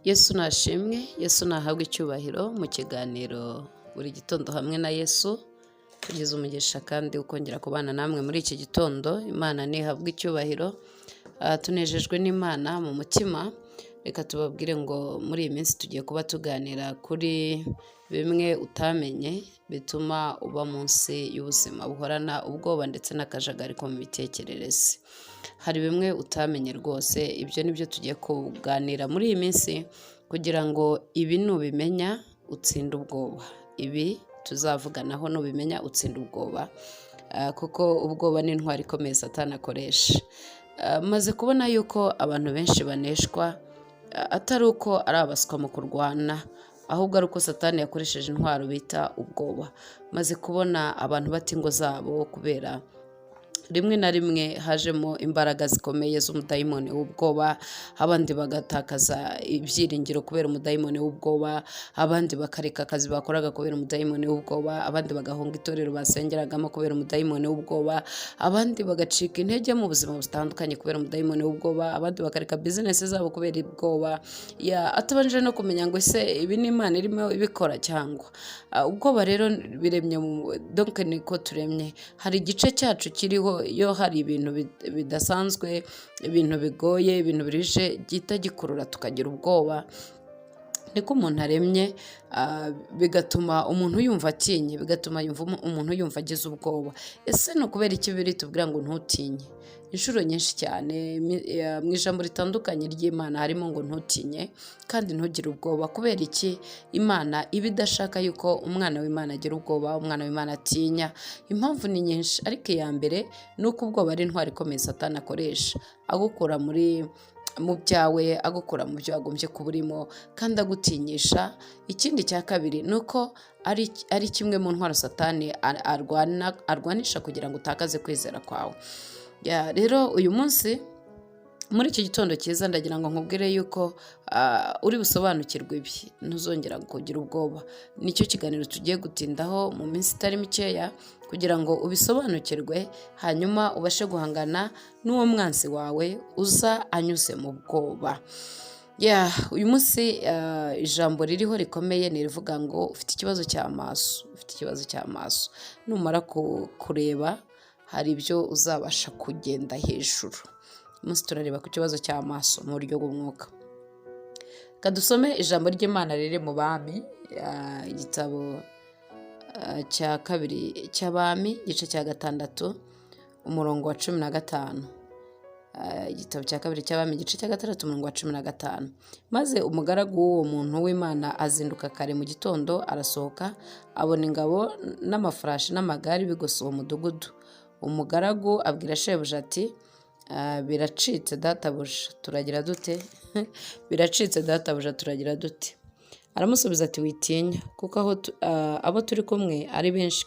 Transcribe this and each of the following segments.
Yesu nashimwe, Yesu nahabwe icyubahiro. Mu kiganiro buri gitondo hamwe na Yesu, tugize umugisha kandi ukongera kubana namwe muri iki gitondo. Imana ntihabwe icyubahiro. Tunejejwe n'Imana mu mutima. Reka tubabwire ngo muri iyi minsi tugiye kuba tuganira kuri bimwe utamenye bituma uba munsi y'ubuzima buhorana ubwoba ndetse n'akajagari ko mu mitekerereze. Hari bimwe utamenye rwose, ibyo ni byo tugiye kuganira muri iyi minsi kugira ngo ibi nubimenya utsinde ubwoba. Ibi tuzavuganaho nubimenya utsinda ubwoba, kuko ubwoba ni intwaro ikomeye Satani akoresha. Maze kubona yuko abantu benshi baneshwa atari uko ari abaswa mu kurwana, ahubwo ari uko Satani yakoresheje intwaro bita ubwoba. Maze kubona abantu bata ingo zabo kubera rimwe na rimwe hajemo imbaraga zikomeye z'umudayimoni w'ubwoba, abandi bagatakaza ibyiringiro kubera umudayimoni w'ubwoba, abandi bakareka akazi bakoraga kubera umudayimoni w'ubwoba, abandi bagahunga itorero basengeragamo kubera umudayimoni w'ubwoba, abandi bagacika intege mu buzima butandukanye kubera umudayimoni w'ubwoba, abandi bakareka bizinesi zabo kubera ubwoba, atabanje no kumenya ngo ese ibi ni Imana irimo ibikora cyangwa. Ubwoba rero biremye, donc niko turemye. Hari igice cyacu kiriho, iyo hari ibintu bidasanzwe, ibintu bigoye, ibintu birije, gihita gikurura tukagira ubwoba. Niko umuntu aremye, bigatuma umuntu yumva atinye, bigatuma umuntu yumva agize ubwoba. Ese ni ukubera iki biri tubwira ngo ntutinye? Inshuro nyinshi cyane mu ijambo ritandukanye ry'Imana harimo ngo ntutinye kandi ntugire ubwoba. Kubera iki Imana iba idashaka yuko umwana w'Imana agira ubwoba, umwana w'Imana atinya? Impamvu ni nyinshi, ariko iya mbere ni uko ubwoba ari intwaro ikomeye Satani akoresha agukura mu byawe, agukura mu byo wagombye kuba urimo kandi agutinyisha. Ikindi cya kabiri ni uko ari kimwe mu ntwaro Satani arwanisha kugira ngo utakaze kwizera kwawe. Rero uyu munsi muri iki gitondo cyiza ndagira ngo nkubwire yuko uri busobanukirwe ibi, ntuzongera kugira ubwoba. Nicyo kiganiro tugiye gutindaho mu minsi itari mikeya kugira ngo ubisobanukirwe, hanyuma ubashe guhangana n'uwo mwanzi wawe uza anyuze mu bwoba. Uyu munsi ijambo ririho rikomeye ni irivuga ngo ufite ikibazo cy'amaso, ufite ikibazo cy'amaso. Numara kureba hari ibyo uzabasha kugenda hejuru. Uyu munsi turareba ku kibazo cy'amaso mu buryo bw'umwuka. Reka dusome ijambo ry'Imana riri mu Bami, igitabo cya kabiri cy'Abami, igice cya 6, umurongo wa 15. Igitabo cya kabiri cy'Abami, igice cya 6, umurongo wa 15. Maze umugaragu w'uwo muntu w'Imana azinduka kare mu gitondo, arasohoka, abona ingabo n'amafarashi n'amagare bigose uwo mudugudu. Umugaragu abwira shebuja ati: "Biracitse databuja, turagira dute? Biracitse databuja, turagira dute?" Aramusubiza ati: "Witinya, kuko abo turi kumwe ari benshi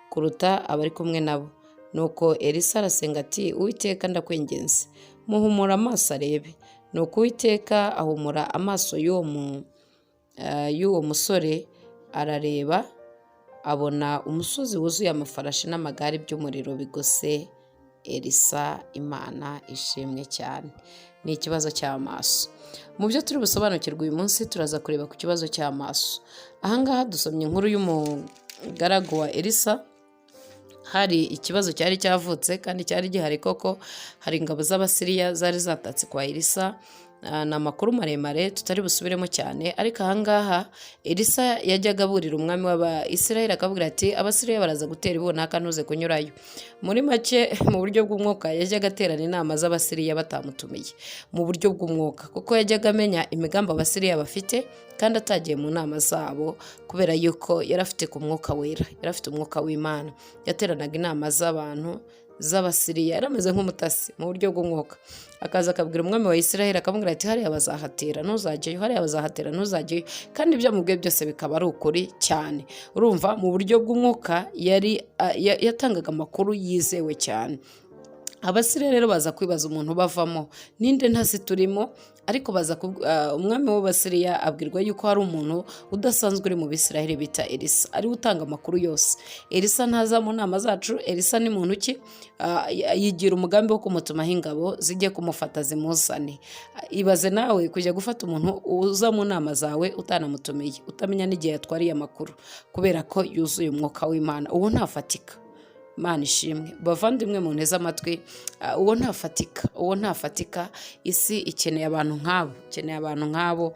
kuruta abari kumwe nabo." Nuko Elisa arasenga ati: "Uwiteka, ndakwinginze, muhumura amaso arebe." Nuko Uwiteka ahumura amaso y'uwo musore, arareba, abona umusozi wuzuye amafarashi n'amagare by'umuriro bigose Elisa. Imana ishimwe cyane. Ni ikibazo cy'amaso. Mu byo turi busobanukirwe uyu munsi, turaza kureba ku kibazo cy'amaso. Ahangaha dusomye inkuru y'umugaragu wa Elisa. Hari ikibazo cyari cyavutse kandi cyari gihari koko. Hari ingabo z'Abasiriya zari zatatse kwa Elisa. Ni amakuru maremare tutari busubiremo cyane, ariko ahangaha Elisa yajyaga aburira umwami w'Abayisiraheli, akabwira ati: "Abasiriya baraza gutera ibunaka, ntuze kunyurayo." Muri make, mu buryo bw'umwuka, yajyaga aterana inama z'Abasiriya batamutumiye mu buryo bw'umwuka, kuko yajyaga amenya imigambi Abasiriya bafite kandi atagiye mu nama zabo, kubera yuko yari afite ku Mwuka Wera, yari afite Umwuka w'Imana. Yateranaga inama z'abantu z'Abasiriya, yari ameze nk'umutasi mu buryo bw'umwuka, akaza akabwira umwami wa Isiraheli, akamubwira ati: "Hariya bazahatera, ntuzajyeyo, hariya bazahatera, ntuzajyeyo." Kandi ibyo amubwiye byose bikaba ari ukuri cyane. Urumva, mu buryo bw'umwuka yari yatangaga amakuru yizewe cyane. Abasiriya rero baza kwibaza umuntu bavamo ninde ntasi turimo. Ariko baza umwami w'Abasiriya abwirwa yuko hari umuntu udasanzwe uri mu Bisiraheli bita Elisa, ariwe utanga amakuru yose. Elisa ntaza mu nama zacu. Elisa ni muntu ki? Yigira umugambi wo kumutumaho ingabo zijye kumufata zimuzane. Ibaze nawe kujya gufata umuntu uza mu nama zawe utanamutumiye, utamenya n'igihe yatwariye amakuru, kubera ko yuzuye umwuka w'Imana. Uwo ntafatika. Imana ishimwe. Bavandimwe mu nteze amatwi, uwo ntafatika, uwo ntafatika. Isi ikeneye abantu nk'abo, ikeneye abantu nk'abo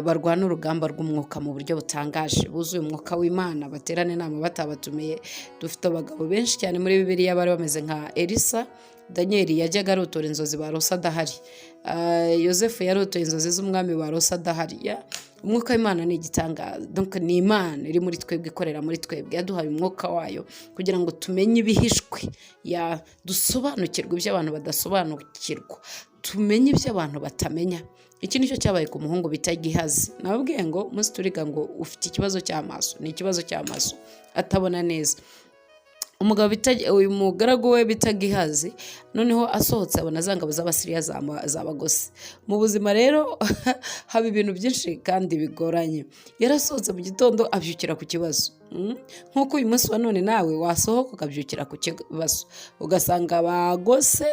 barwana urugamba rw'umwuka mu buryo butangaje, buzuye umwuka w'Imana, baterana inama batabatumiye. Dufite abagabo benshi cyane muri Bibiliya bari bameze nka Elisa. Daniyeli yajyaga arotora inzozi barose adahari. Yosefu yarotoye inzozi z'umwami barose adahari. Umwuka w'Imana ni igitangaza. Donc ni Imana iri muri twebwe, ikorera muri twebwe. Yaduhaye umwuka wayo kugira ngo tumenye ibihishwe, ya dusobanukirwe ibyo abantu badasobanukirwa, tumenye ibyo abantu batamenya. Iki nicyo cyabaye ku muhungu bita Gihazi. Nababwiye ngo umunsi turiga ngo ufite ikibazo cy'amaso, ni ikibazo cy'amaso, atabona neza. Umugabo bita, uyu mugaragu we bita Gihazi, noneho asohotse abona za ngabo z'Abasiriya zabagose. Mu buzima rero haba ibintu byinshi kandi bigoranye. Yarasohotse mu gitondo abyukira ku kibazo. Nk'uko uyu munsi wa none nawe wasohoka ukabyukira ku kibazo, ugasanga bagose.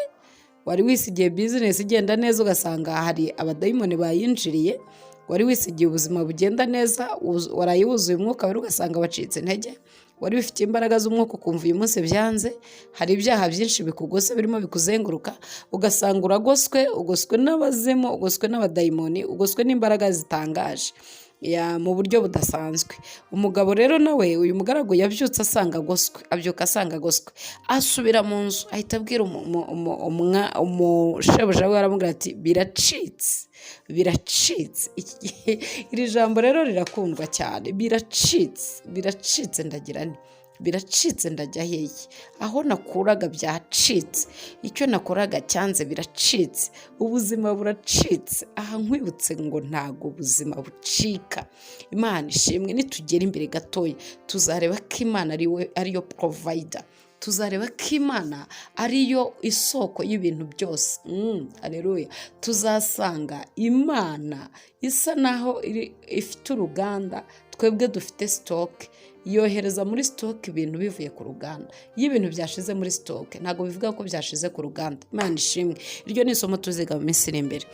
Wari wisigiye bizinesi igenda neza, ugasanga hari abadayimoni bayinjiriye. Wari wisigiye ubuzima bugenda neza, waraye wuzuye umwuka wera, ugasanga wacitse intege. Wari wifitiye imbaraga z'umwuka, ukumva uyu munsi byanze. Hari ibyaha byinshi bikugose, birimo bikuzenguruka, ugasanga uragoswe, ugoswe n'abazimu, ugoswe n'abadayimoni, ugoswe n'imbaraga zitangaje ya mu buryo budasanzwe. Umugabo rero nawe, uyu mugaragu, yabyutse asanga agoswe, abyuka asanga agoswe, asubira mu nzu, ahita abwira umushebuja we, aramubwira ati: "Biracitse, biracitse." Iri jambo rero rirakundwa cyane: "Biracitse, biracitse, ndagira nti biracitse, ndajya hehe? Aho nakuraga byacitse, icyo nakoraga cyanze, biracitse, ubuzima buracitse." Aha nkwibutse ngo ntabwo ubuzima bucika. Imana ishimwe. Nitugera imbere gatoya tuzareba ko Imana ariyo provider, tuzareba ko Imana ariyo isoko y'ibintu byose. Aleluya. Tuzasanga Imana isa naho ifite uruganda, twebwe dufite stock. Yohereza muri stock ibintu bivuye ku ruganda. Iyo ibintu byashize muri stock, ntabwo bivuga ko byashize ku ruganda. Imana ishimwe. Iryo ni isomo tuziga mu minsi iri imbere.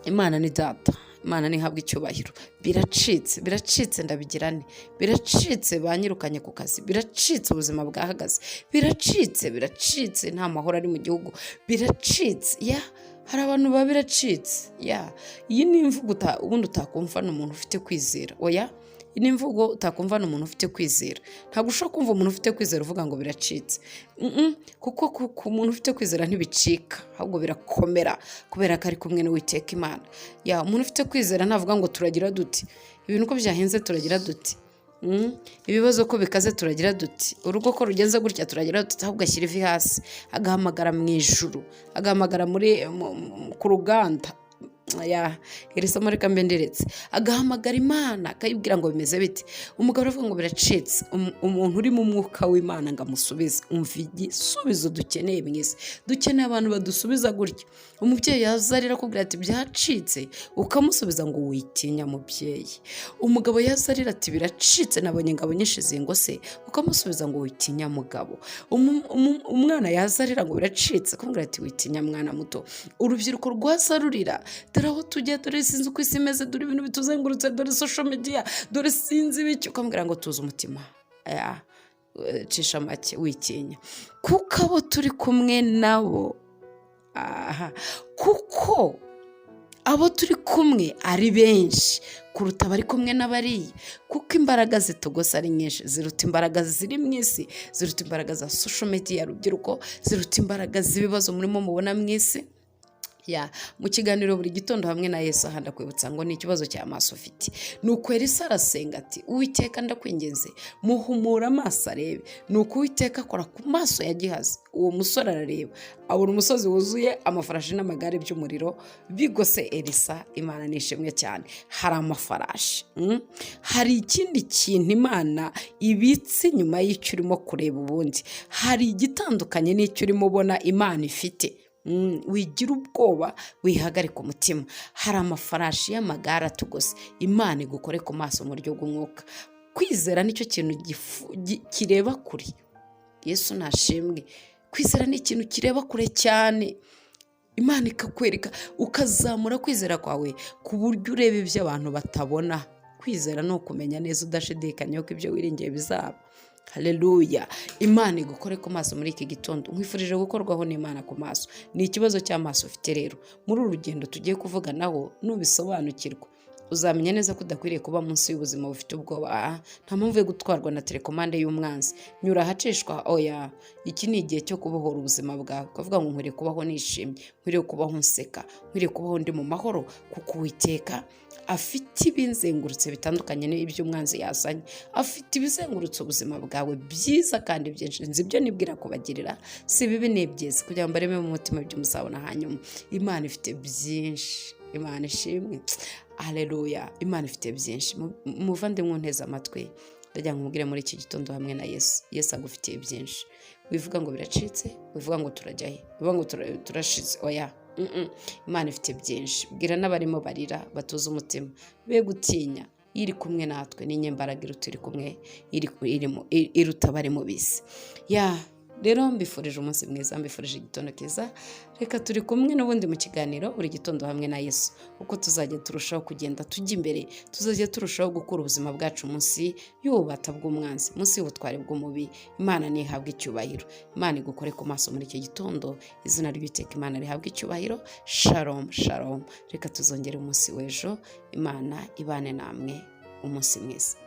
Imana ni Data, Imana ntihabwa icyubahiro. Biracitse, biracitse, ndabigira nte? Biracitse, banyirukanye ku kazi. Biracitse, ubuzima bwahagaze. Biracitse, biracitse, nta mahoro ari mu gihugu. Biracitse. Ya, hari abantu baba biracitse. Ya, iyi ni imvugo ubundi utakumva ni umuntu ufite kwizera. Oya, iyi ni imvugo utakumva ni umuntu ufite kwizera. Ntabwo ushobora kumva umuntu ufite kwizera uvuga ngo biracitse. Kuko ku muntu ufite kwizera ntibicika, ahubwo birakomera, kubera ko ari kumwe n'Uwiteka Imana. Ya, umuntu ufite kwizera ntavuga ngo turagira duti, ibintu uko byahenze turagira duti, ibibazo ko bikaze turagira duti, urugo ko rugenze gutya turagira duti. Ahubwo ashyira ivi hasi, agahamagara mu ijuru, agahamagara muri ku ruganda. Ya, iri somo reka mbe ndiretse. Agahamagara Imana, akayibwira ngo bimeze bite? Umugabo aravuga ngo biracitse. Umuntu uri mu mwuka w'Imana ngo amusubize. Umva igisubizo dukeneye mu isi: dukeneye abantu badusubiza gutya. Umubyeyi yaza arira akubwira ati "Byacitse", ukamusubiza ngo "Witinya, mubyeyi". Umugabo yaza arira ati "Biracitse, nabonye ingabo nyinshi zingose", ukamusubiza ngo "Witinya, mugabo". Umwana yaza arira ngo biracitse, akamubwira ati "Witinya, mwana muto". Urubyiruko rwaza rurira: "Dore aho tujya, dore sinzi uko isi imeze, dore ibintu bituzengurutse, dore social media, dore sinzi ibiki", ukamubwira ngo "Tuze umutima, aya, cisha make, witinya, kuko abo turi kumwe nabo, aha, kuko abo turi kumwe ari benshi kuruta abari kumwe n'abariya, kuko imbaraga zitugose ari nyinshi, ziruta imbaraga ziri mu isi, ziruta imbaraga za social media, rubyiruko, ziruta imbaraga z'ibibazo murimo mubona mu isi." Ya, mu kiganiro buri gitondo hamwe na Yesu, aha ndakwibutsa ngo ni ikibazo cy'amaso ufite. Nuko Elisa arasenga ati: "Uwiteka, ndakwinginze, muhumura amaso arebe." Nuko Uwiteka akora ku maso ya Gihazi, uwo musore arareba, abona umusozi wuzuye amafarashi n'amagare by'umuriro bigose Elisa. Imana ni ishimwe cyane. Hari amafarashi, Hari ikindi kintu Imana ibitse inyuma y'icyo urimo kureba. Ubundi hari igitandukanye n'icyo urimo ubona Imana ifite. Wigira ubwoba, wihagarika umutima. Hari amafarashi y'amagare atugose. Imana igukore ku maso mu buryo bw'umwuka. Kwizera nicyo kintu kireba kure. Yesu nashimwe. Kwizera ni ikintu kireba kure cyane. Imana ikakwereka, ukazamura kwizera kwawe ku buryo ureba ibyo abantu batabona. Kwizera ni ukumenya neza udashidikanya ko ibyo wiringiye bizaba. Haleluya! Imana igukore ku maso muri iki gitondo. Nkwifurije gukorwaho n'Imana ku maso. Ni ikibazo cy'amaso ufite rero, muri uru rugendo tugiye kuvuganaho, nubisobanukirwa uzamenya neza ko udakwiriye kuba munsi y'ubuzima bufite ubwoba. Nta mpamvu yo gutwarwa na télécommande y'umwanzi. Nyura ahacishwa, oya. Iki ni igihe cyo kubohora ubuzima bwawe, ukavuga ngo nkwiriye kubaho nishimye, nkwiriye kubaho nseka, nkwiriye kubaho ndi mu mahoro, kuko Uwiteka afite ibinzengurutse bitandukanye n'ibyo umwanzi yazanye. Afite ibizengurutse ubuzima bwawe byiza kandi byinshi. Nzi ibyo nibwira kubagirira, si bibi, ni byiza, kugira ngo mbareme mu mutima ibyo muzabona hanyuma. Imana ifite byinshi. Imana ishimwe, haleluya! Imana ifite byinshi. Muvandimwe unteze amatwi, ndagira ngo nkubwire muri iki gitondo hamwe na Yesu, Yesu agufitiye byinshi. Wivuga ngo biracitse, wivuga ngo turajya he, wivuga ngo turashize, oya. Imana ifite byinshi. Bwira n'abarimo barira batuze umutima, be gutinya. Iri kumwe natwe, ni inyembaraga iruta iri kumwe, iruta abari mu bisi ya. Rero mbifurije umunsi mwiza, mbifurije igitondo cyiza. Reka turi kumwe n'ubundi mu kiganiro Buri Gitondo Hamwe na Yesu. Uko tuzajya turushaho kugenda tujya imbere, tuzajya turushaho gukura ubuzima bwacu munsi y'ububata bw'umwanzi, munsi y'ubutware bw'umubi. Imana ntihabwe icyubahiro. Imana igukore ku maso muri iki gitondo. Izina ry'Uwiteka Imana rihabwe icyubahiro. Shalom, shalom. Reka tuzongere umunsi w'ejo. Imana ibane namwe. Umunsi mwiza.